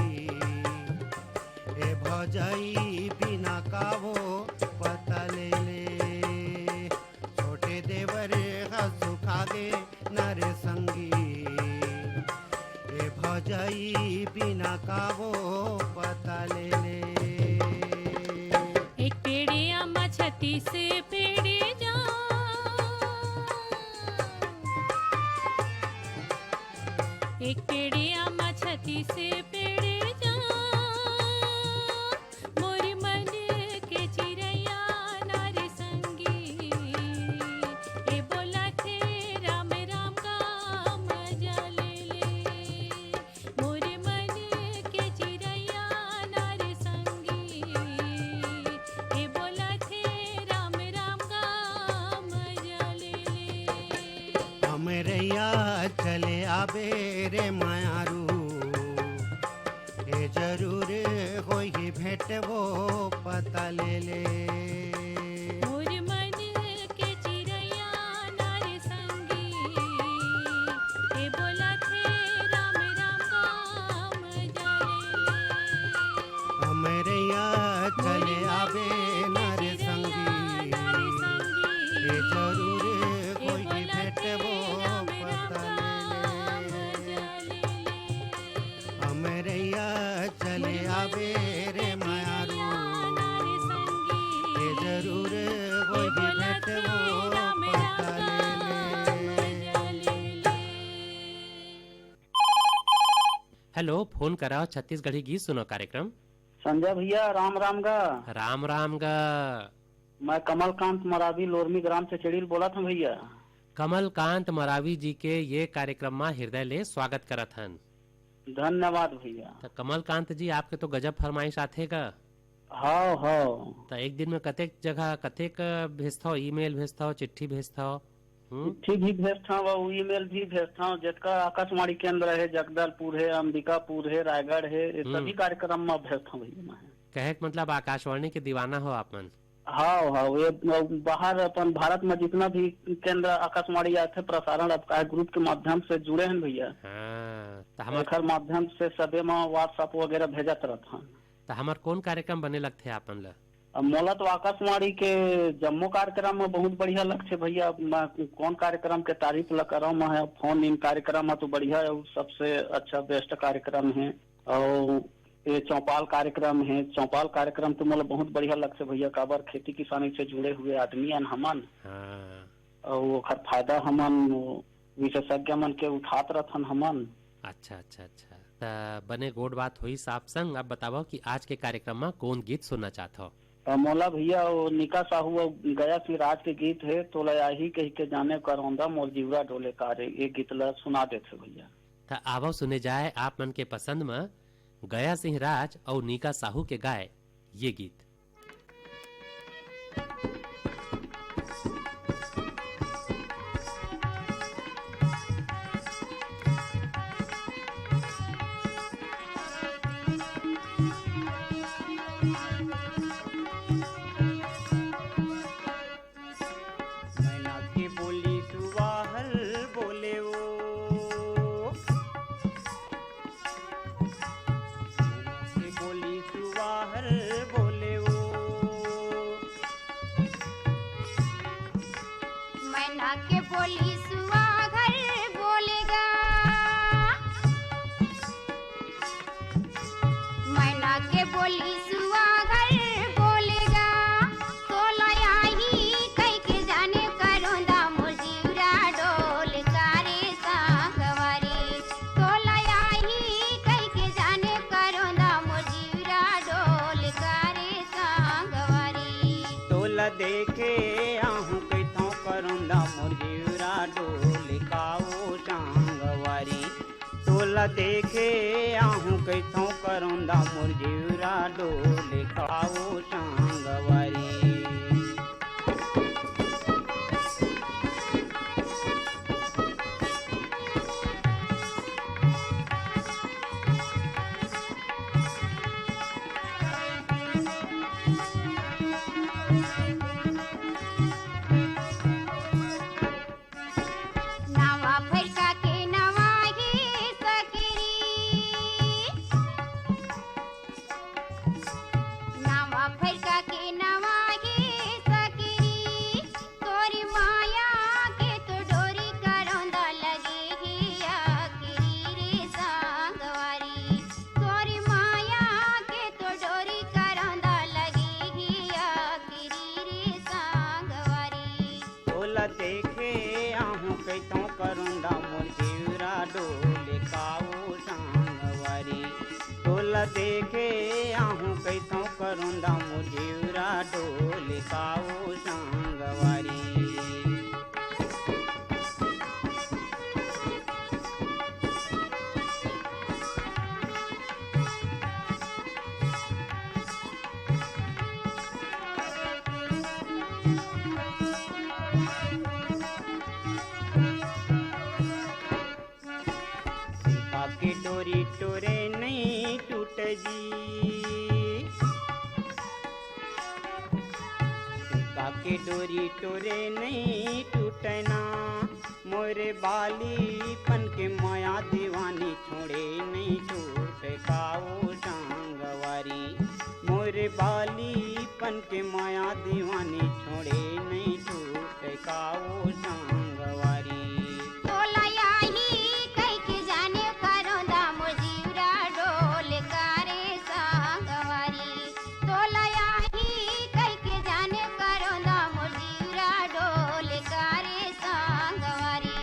ए भौजाई बिना कावो पता ले ले, छोटे देवर ह सुखागे नर संगी। ए भौजाई बिना कावो पता ले ले। एक पेड़े आमा छत्तीस पेड़े जा, एक पेड़े आमा छत्तीस पेड़े जा, मोर मन के चिरैया नार संगी, ए बोला थे राम राम का मजा ले ले। मोर मन के चिरैया नार संगी, ए बोला थे राम राम का मजा ले ले। हमरैया चले आबे रे मायारू, ए जरूर होई भेंट वो पता ले ले। मोर मन के चिरैया नार संगी, ए बोला थे राम राम का मजा ले ले। हमरैया चले आबे नार संगी, ए जरूर होई भेंट वो पता ले ले। हमरैया चले आबे रे मायारू, ए जरूर होई भेंट वो पता ले ले। हेलो, फोन कराओ छत्तीसगढ़ी गीत सुनो कार्यक्रम। संजय भैया, राम राम गा। राम राम गा। मैं कमलकांत मरावी, लोरमी ग्राम से चेड़ील बोलत हूँ भैया। कमलकांत मरावी जी के ये कार्यक्रम मा हृदय ले स्वागत करत हन। धन्यवाद भैया। त कमलकांत जी, आपके तो गजब फरमाइश आथे गा। हाव, हाव। त एक दिन में कतेक जगह, कतेक भेजथव, ईमेल भेजथव, चिट्ठी भेजथव? हम्म। चिट्ठी भी भेजथव अउ ईमेल भी भेजथव। जतका आकाशवाणी केंद्र हे, जगदलपुर हे, अंबिकापुर हे, रायगढ़ हे, ये हम्म। सभी कार्यक्रम में भेजथव भैया मैं। कहे के मतलब आकाशवाणी के दीवाना हो आप मन। हाव, हाव, ये बाहर अपन भारत में जितना भी केंद्र आकाशवाणी आथे, प्रसारण अब का ग्रुप के माध्यम से जुड़े हन भैया। हाँ, त हमर एखर माध्यम से सबे में WhatsApp वगैरह भेजत रहथन। त हमर कौन कार्यक्रम बने लगथे आपन ल? अब मोला तो आकाशवाणी के जम्मो कार्यक्रम में बहुत बढ़िया लगथे भैया। मैं कौन कार्यक्रम के तारीफ ल करव, मैं फोन इन कार्यक्रम में तो बढ़िया है, सबसे अच्छा बेस्ट कार्यक्रम है। और ये चौपाल कार्यक्रम है, चौपाल कार्यक्रम तो मोला बहुत बढ़िया लगथे भैया, काबर खेती किसानी से जुड़े हुए आदमी अन हमन। हाँ। और ओखर फायदा हमन विशेषज्ञ मन के उठात रथन हमन। अच्छा, अच्छा, अच्छा। त बने गोठ बात होइस आप संग। अब बतावव कि आज के कार्यक्रम म कौन गीत सुनना चाहत हव? त मोला भैया वो निका साहू अउ गया सिंह राज के गीत हे, तोला आही कहि के जाने करौंदा मोर जीवरा डोले का रे, ये गीत ला सुना देथे भैया। त आवव सुने जाए आप मन के पसंद म गया सिंह राज अउ निका साहू के गाए ये गीत। मैना के बोली सुवाहल बोले वो। मैना के बोली सुवाहल बोले वो। मैना के बोली सुवाहल बोलेगा। मैना के बोली सुवाहल बोलेगा, तोला आही कहिके जाने करौंदा मोर जीवरा डोल का रे संगवारी। तोला आही कहिके जाने करौंदा मोर जीवरा डोल का रे संगवारी। तोला देखे आहूँ कहिथौं करौंदा मोर जीवरा डोल का ओ संगवारी। तोला देखे आहूँ कहिथौं करौंदा मोर जीवरा डोल का ओ संगवारी। ए आहूँ कहिथों करोंदा मोर जीवरा डोले काओ संगवारी। सीता के डोरी टोरे नइ टूट जी, सीता के डोरी टोरे नइ टूटना, मोरे बालीपन के मया दीवानी छोड़े नइ टूट काओ संगवारी। मोरे बालीपन के मया दीवानी छोड़े नइ टूट काओ संगवारी। तोला आही कहिके जाने करोंदा मोर जीवरा डोले कारे संगवारी। तोला आही कहिके जाने करोंदा मोर जीवरा डोले कारे संगवारी।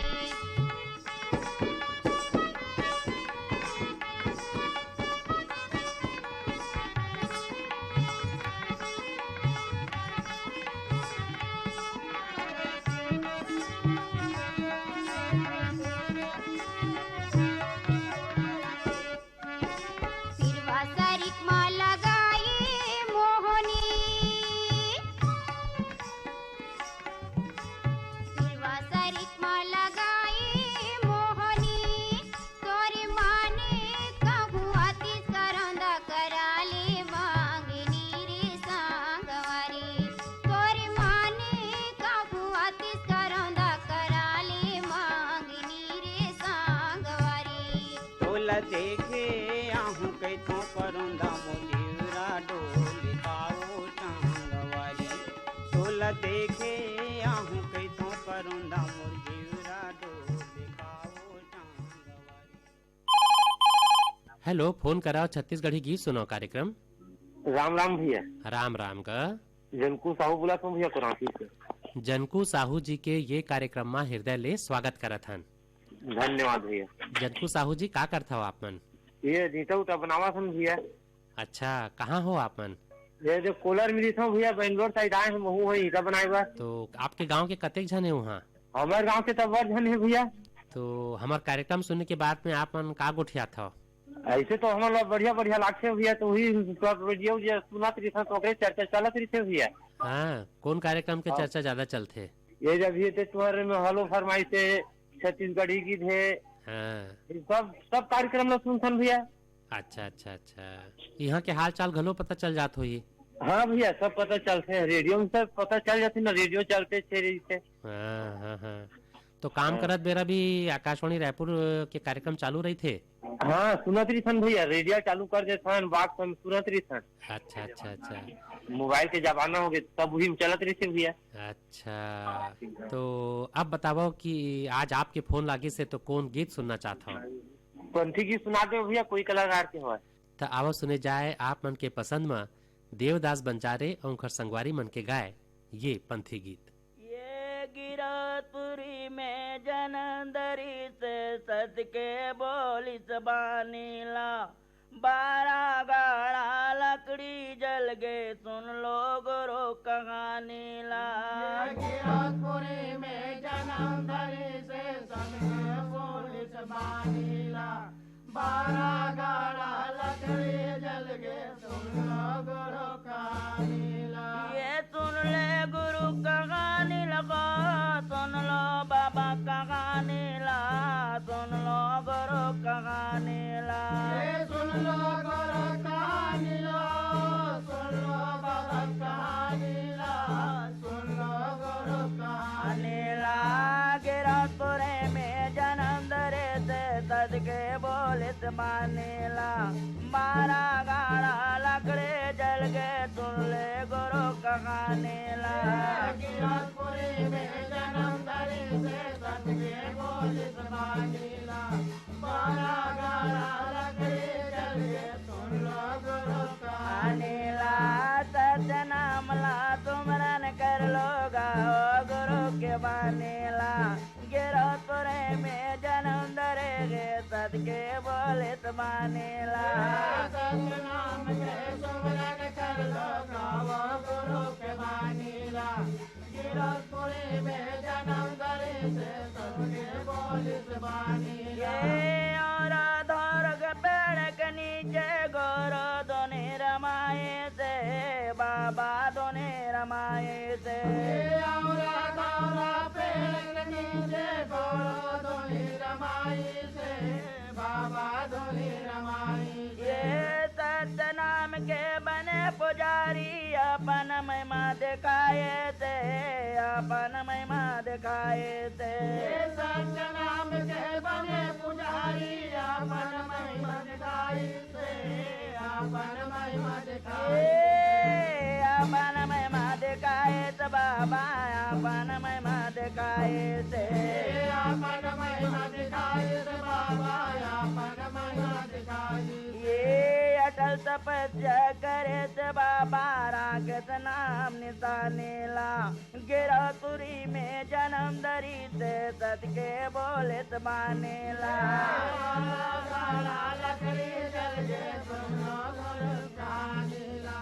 सिरवा सरिक म लगाई मोहनी, सिरवा सरिक म लगाई मोहनी, तोरी माने कहूँ आतिस करोंदा कराले मांगनी रे संगवारी। तोरी माने कहूँ आतिस करोंदा कराले मांगनी रे संगवारी। तोला देखे आहूँ कहिथों करोंदा मोर जीवरा डोले काओ संगवारी। तोला देखे आहूँ कहिथों करोंदा मोर जीवरा डोले काओ संगवारी। हेलो, फोन कराओ छत्तीसगढ़ी गीत सुनाओ कार्यक्रम। राम राम भैया। राम राम का। जनकू साहू बोलत हूँ भैया, कोरासी से। जनकू साहू जी के ये कार्यक्रम मा हृदय ले स्वागत करत हन। धन्यवाद भैया। जनकू साहू जी, का करत हव आप मन? ये ईंटा उटा बनावत हन भैया। अच्छा, कहाँ हो आप मन? ये जो कोलार में रहिथों भैया, बेंगलोर साइड आए हैं, महू है ईंटा बनाए बर। तो आपके गांव के कतेक झन हे उहाँ? हमर गांव के तो बड़ झन हे भैया। तो हमर कार्यक्रम सुने के बाद में आप मन का गोठियात हव? ऐसे तो हमन ला बढ़िया बढ़िया लागथे भैया, तो वही सब रेडियो जे सुनत रहिथन, तो ओकरे चर्चा चलत रहिथे भैया। हाँ, कौन कार्यक्रम के अब चर्चा ज्यादा चलथे? ये जब ये ते तुम्हारे में हेलो फरमाइश है, छत्तीसगढ़ी गीत है, हाँ। ये सब, सब कार्यक्रम ला सुनथन भैया। अच्छा, अच्छा, अच्छा। यहाँ के हाल चाल घलो पता चल जात होही। हाँ भैया, सब पता चलथे, रेडियो में सब पता चल जाथे ना, रेडियो चलथे छे रहिथे। हाँ, हाँ, हाँ। तो काम हाँ। करत बेरा भी आकाशवाणी रायपुर के कार्यक्रम चालू रहिथे? हाँ, सुनत रहिथन भैया, रेडियो चालू कर देथन, बात हम सुनत रहिथन। अच्छा, अच्छा, अच्छा। मोबाइल के जमाना हो गए, सब वही में चलत रहिथे भैया। अच्छा, तो अब बतावव कि आज आपके फोन लागिस हे तो कौन गीत सुनना चाहत हव? पंथी गीत सुना दे भैया, कोई कलाकार के होय। त आवव सुने जाए आप मन के पसंद म देवदास बंजारे अउ उंखर संगवारी मन के गाए ये पंथी गीत। ये गिरौदपुरी में जनम धरिस, सत के बोलिस बानी ला, बारह गाड़ा लकड़ी जल गे, सुन लो गुरु कहानी ला। ये गिरौदपुरी में जनम धरिस, सत के बोलिस बानी ला, बारह गाड़ा लकड़ी जल गे, सुन लो गुरु कहानी ला। ये सुन ले गुरु कहानी ला, सुन लो बाबा कहानी ला, सुन लो गुरु कहानी ला। ये सुन लो गुरु कहानी ला, सुन लो बाबा कहानी ला, सुन लो गुरु कहानी ला। गिरौदपुरे में जनम धरिस, सत के बोलिस बानी ला, बारह गाड़ा लकड़ी जल गे, सुन ले गुरु कहानी ला। गिरौदपुरी में जनम धरिस, सत के बोलिस बानी ला, बारह गाड़ा लकड़ी जल गे, सुन लो गुरु कहानी ला। सत नाम ला सुमरन कर लो, गाओ गुरु के बानी ला। गिरौदपुरे में जनम धरे गे, सत के बोलिस बानी ला। सत नाम से। ये औरा दौरा पेड़ के नीचे गोरो धोनी रमाई से, बाबा धोनी रमाई से। ये सत्य नाम के बने पुजारी, अपन महिमा दिखाए से, अपन महिमा दिखाए से। ये सत्य नाम के बने पुजारी, अपन महिमा दिखाई से, अपन महिमा दिखाई से। ए, अपन महिमा दिखाए से बाबा, अपन महिमा दिखाए से। ए, अपन महिमा दिखाई से बाबा, अपन महिमा दिखाई से। ये अटल तपस्या करे से बाबा, राकेश नाम निशाने ला। गिरौतुरी में जन्म धरी से, सत के बोले त माने ला। लकड़ी जल के सुनो गुरु जानी ला।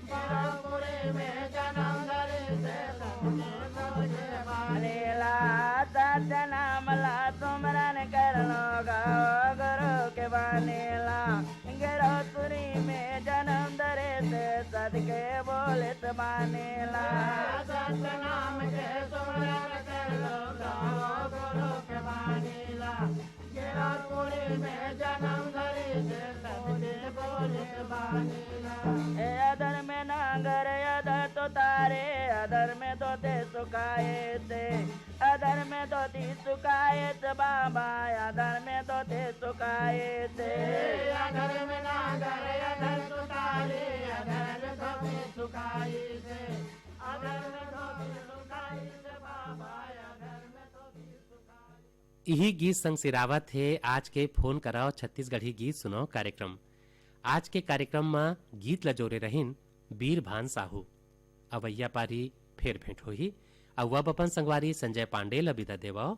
गिरौतुरी में जन्म धरी से, सत के बोले माने ला। सत्य नाम ला सुमरन कर लो, गाओ गुरु के बाने ला। गिरौतुरी में जन्म धरे से, सत के बोले त माने ला। सत नाम के सुमरन कर लो, गाओ गुरु के बानी ला। गिरौतुरी में जन्म धरे से, सत के बोले त बानी ला। ए अदर में नांगर, अदर तो तारे, अदर में धोती सुखाए से। अदर में धोती सुखाए से बाबा, अदर में धोती सुखाए से। ए, अदर में नागर, अदर सुतारी, अदर में धोती सुखाई से। अदर में धोती सुखाई से बाबा, अदर में धोती सुखाई। इही गीत संग सिरावत हे आज के फोन कराओ छत्तीसगढ़ी गीत सुनाओ कार्यक्रम। आज के कार्यक्रम म गीत ल जोरे रहिन बीरभान साहू। अवइया पारी फेर भेंट होही। अउ अब अपन संगवारी संजय पांडे ल विदा देवव।